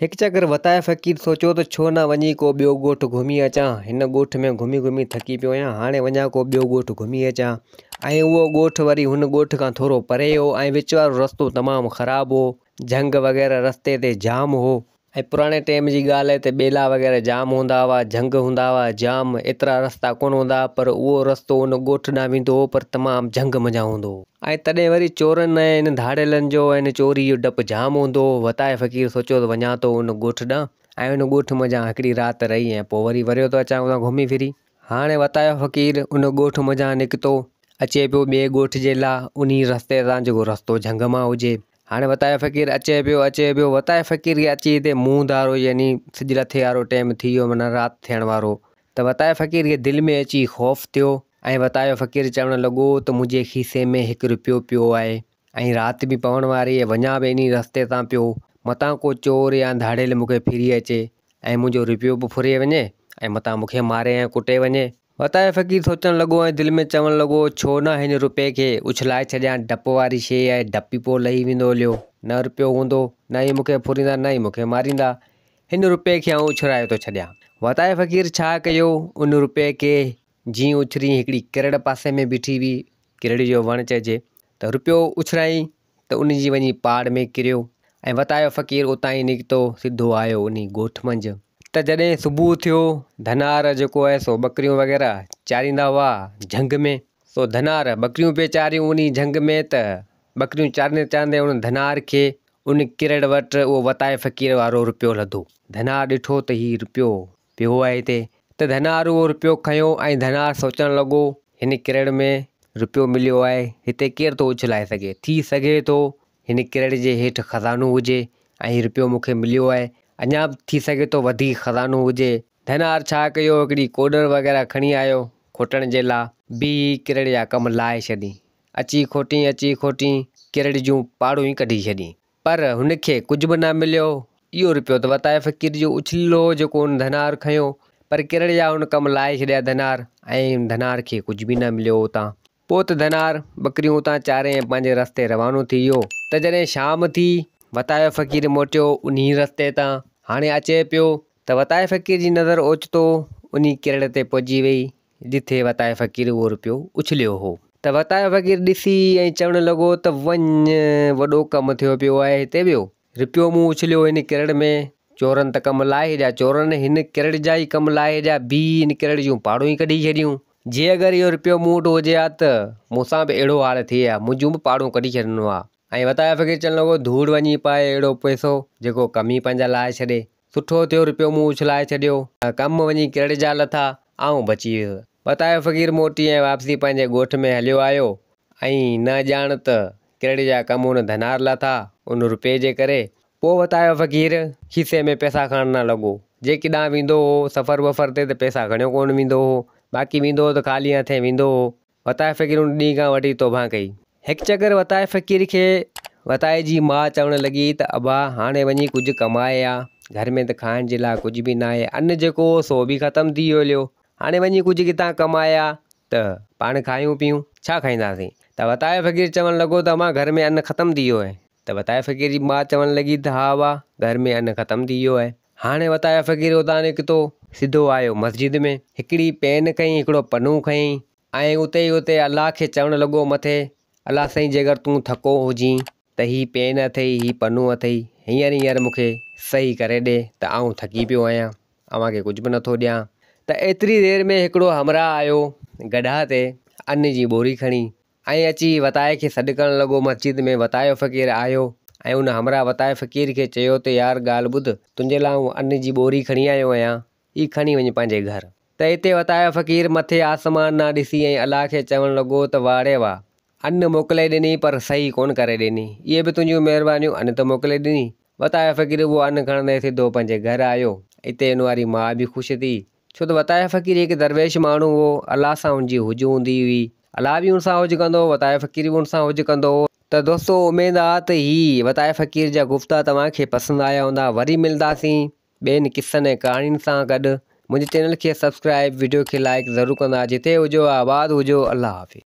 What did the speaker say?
هڪ چڪر وتايي فقير سوچيو ته ڇو نه وڃي ڪو ٻيو ڳوٺ گهمي اچان. هن ڳوٺ ۾ گهمي گهمي ٿڪي پيو آهيان. هاڻي وڃان ڪو ٻيو ڳوٺ گهمي اچان. ۽ اهو ڳوٺ وري هن ڳوٺ کان ٿورو پري هو ۽ وچ وارو رستو تمام خراب هو. جهنگ وغيره رستي تي جام هو. ۽ پراڻي ٽيم جي ڳالهه آهي ته ٻيلا وغيره جام هوندا هئا، جهنگ هوندا هئا جام، ايترا رستا ڪونه هوندا هئا پر اهو رستو ان ڳوٺ ڏانهن ويندو هو پر تمام جهنگ منجهان هوندو هو. ۽ تڏهن وري چورن ۽ ان ڌاڙيلن جو ۽ ان چوري جو ڊپ جام هوندو هو. وتايي فقير سوچيو ته وڃان ٿو ان ڳوٺ ڏانهن ۽ ان ڳوٺ منجهان هڪڙي رات رهي ۽ پوء وري وريو ٿو اچان اتان گهمي ڦري. هاڻي وتايو فقير ان ڳوٺ منجهان نڪتو، اچي پيو ٻئي ڳوٺ جي لا انهي رستي تان جيڪو رستو جهنگ مان هجي. هاڻي وتايو فقير اچي پيو اچي پيو، وتايي فقير کي اچي هتي منهن ڌارو يعني سج لٿي وارو ٽيم ٿي ويو معنيٰ رات ٿيڻ وارو ته وتايو فقير کي دل ۾ اچي خوف ٿيو ۽ وتايو فقير چوڻ لڳو ته منهنجي کيسي ۾ هڪ رپيو پيو آهي ۽ رات به پوڻ واري آهي، وڃان به انهي رستي تان پيو، متان ڪو چور يا ڌاڙيل مون کي ڦري اچي ۽ منهنجو رپيو به ڦري وڃي ۽ متان مون کي ماري ۽ ڪٽي وڃي. وتايو فقير سوچڻ لڳو ۽ دل ۾ چوڻ لڳو، ڇو نه هن رپئي کي اڇلائي ڇڏيان، ڊپ واري شيء آهي، ڊپ ئي پوء لهي ويندو هليو، نه رپيو هوندو، نه ئي مون کي ڦريندا، نه ئي مون کي ماريندا. هن رپئي کي آئون اڇرائي ٿو ڇڏيان. وتائي فقير ڇا ڪيو، ان رپئي کي جيئن اڇرين هڪڙي ڪرڙ پاسي ۾ بيٺي هئي، ڪرڙ جو وڻ چئجي، ته رپيو اڇرائين ته ان جي وڃي پاڙ ۾ ڪريو ۽ وتايو فقير اتان ئي نڪتو، سڌو آيو انهي ڳوٺ منجهه. ته جڏهن صبح ٿيو، ڌنار جيڪو آهي سو ٻڪريون وغيره چاريندا هئا جهنگ ۾، سو ڌنار ٻڪريون پئي چاريون انهي جهنگ ۾ ته ٻڪريون چاريندي چاريندي ان ڌنار کي ان ڪرڙ وٽ اهو وتائي فقير وارو رپيو لڌو. ڌنار ڏٺو ته هي رپيو پيو آهي هتي ته ڌنار اهو رپيو کنيو ۽ ڌنار سوچڻ لڳو هن ڪرڙ ۾ رپيو مليو آهي هتي ڪير ٿو اڇلائي سگهي ٿي سگهي ٿو هن ڪرڙ جي هيٺ خزانو هجي ۽ هي رپيو مون کي مليو آهي اڃا به ٿي سگهي ٿو وڌيڪ خزانو هجي. ڌنار ڇا ڪيو هڪڙي ڪوڏر وغيره کڻي آيو کوٽڻ جي لا. بيهي ڪرڙ جا ڪم لاهي ڇڏين. اچي کوٽين اچي کوٽين، ڪرڙ جون پاڙون ئي ڪڍي ڇڏين. پر هن کي ڪجهه به نه مليو. اهو رپيو ته وتائي فقير جو اڇليل هو، جيڪو هن ڌنار کنيو. پر ڪرڙ جا هن ڪم لاهي ڇڏيا ڌنار ۽ ڌنار کي ڪجهه به نه مليو اتان. پوء ته ڌنار ٻڪريون اتان چاري ۽ پنهنجي رستي روانو ٿي ويو. ته جڏهن شام ٿي، وتايو فقير موٽيو انهي رستي تان. هاڻي اچي پيو ته وتائي فقير جي نظر اوچتو انهي ڪرڙ تي پئجي وئي، جتي وتائي فقير اهو رپيو اڇليو هو. ته وتايو فقير ڏسي ۽ چوڻ لڳو ته وڃ وڏو ڪم ٿيو پيو آهي هتي ٻيو رپيو مون اڇليو هن ڪرڙ ۾ چورن ته ڪم لاهي ڇڏيا چورن هن ڪرڙ جا ئي ڪم لاهي ڇڏيا بيهي هن ڪرڙ جون پاڙون ئي ڪڍي ڇڏيون جي اگر اهو رپيو مون وٽ هجي ها ته مون سان به اهڙو حال ٿئي ها منهنجون به پاڙون ڪڍي ڇڏن ها ۽ وتايو فقير چوڻ لڳو ڌوڙ وڃي پائي اهڙو پئسو جيڪو ڪم ئي پنهنجا لاهي ڇڏي. سٺو ٿيو رپيو مون اڇلائي ڇڏيو. ڪم وڃي ڪرڙ جا لٿا، آئون بچي ويس. وتايو فقير موٽي ۽ واپسي پنهنجي ڳوٺ ۾ هليو آيو ۽ نه ڄاڻ ته ڪرڙ جا ڪم هن ڌنار لٿا ان رپئي جي ڪري. پوء وتايو فقير کيسي ۾ پئسا کڻڻ نه لڳو. جي ڪيڏانهن ويندو هو سفر وفر تي ته پئسا کڻيو ڪونه ويندو هو. باقي ويندو هو ته خالي هٿين ويندو هو. وتائي فقير ان ڏينهن کان وٺي توبهه ڪئي. هڪ چڪر وتائي فقير کي وتائي جي ماء چوڻ لڳي ته ابا هاڻي وڃي ڪجهه ڪمائي آ، گهر ۾ ته کائڻ جي لاء ڪجهه به ناهي، ان جيڪو هو سو به ختم ٿي ويو هليو، هاڻي وڃي ڪجهه ڪٿان ڪمائي آ ته پاڻ کايون پيون، ڇا کائينداسين؟ ته وتائي فقير چوڻ لڳو ته امان گهر ۾ ان ختم ٿي ويو آهي. ته وتائي فقير جي ماء چوڻ لڳي ته ها ابا گهر ۾ ان ختم ٿي ويو آهي. هاڻي وتايو فقير اتان نڪتو، سڌو آيو مسجد ۾، هڪڙي پين کنئي، هڪڙو پنو کنئي ۽ اتي ئي اتي الله کي چوڻ لڳو مٿي، الله سائين جيڪر تون ٿڪو هجين ته هي پين اٿئي، هي پنو اٿئي، هينئر هينئر مون کي صحيح ڪري ڏي ته آئون ٿڪي پيو آهيان، اوهان کي ڪجهه به نٿو ڏيان. ته ايتري دير ۾ هڪڙو همراهه آيو گڏهه تي ان جي ٻوري کڻي، ۽ اچي وتائي کي سڏ ڪرڻ لڳو مسجد ۾ وتايو فقير آيو ۽ ان همراهه وتائي فقير کي چيو ته يار ڳالهه ٻڌ تنهنجي لاء آئون ان جي ٻوري کڻي آيو آهيان هي کڻي وڃ پنهنجي گهر ته اتي وتايو فقير مٿي آسمان ڏانهن ڏسي ۽ الله کي چوڻ لڳو ته واهه ڙي واهه ان موڪلي ڏني پر صحيح ڪونه ڪري ڏني اهي به تنهنجون مهربانيون ان ته موڪلي ڏني وتايو فقير اهو ان کڻندي سڌو پنهنجي گهر آيو. اتي ان واري ماء به خوش ٿي، ڇو ته وتايو فقير هڪ درويش ماڻهو هو، الله سان هن جي هج هوندي هئي. الله به هن سان هج ڪندو هو، وتايو فقير به هن سان هج ڪندو هو. ته دوستو اميد آ ته هي وتايو فقير جا گفتا توهان کي پسند آيا هوندا. وري ملداسين ٻين قصن ۽ ڪهاڻين سان گڏ. منهنجي چينل کي سبسڪرائيب، وڊيو کي لائيڪ ضرور ڪندا. جتي هجو آباد هجو. الله حافظ.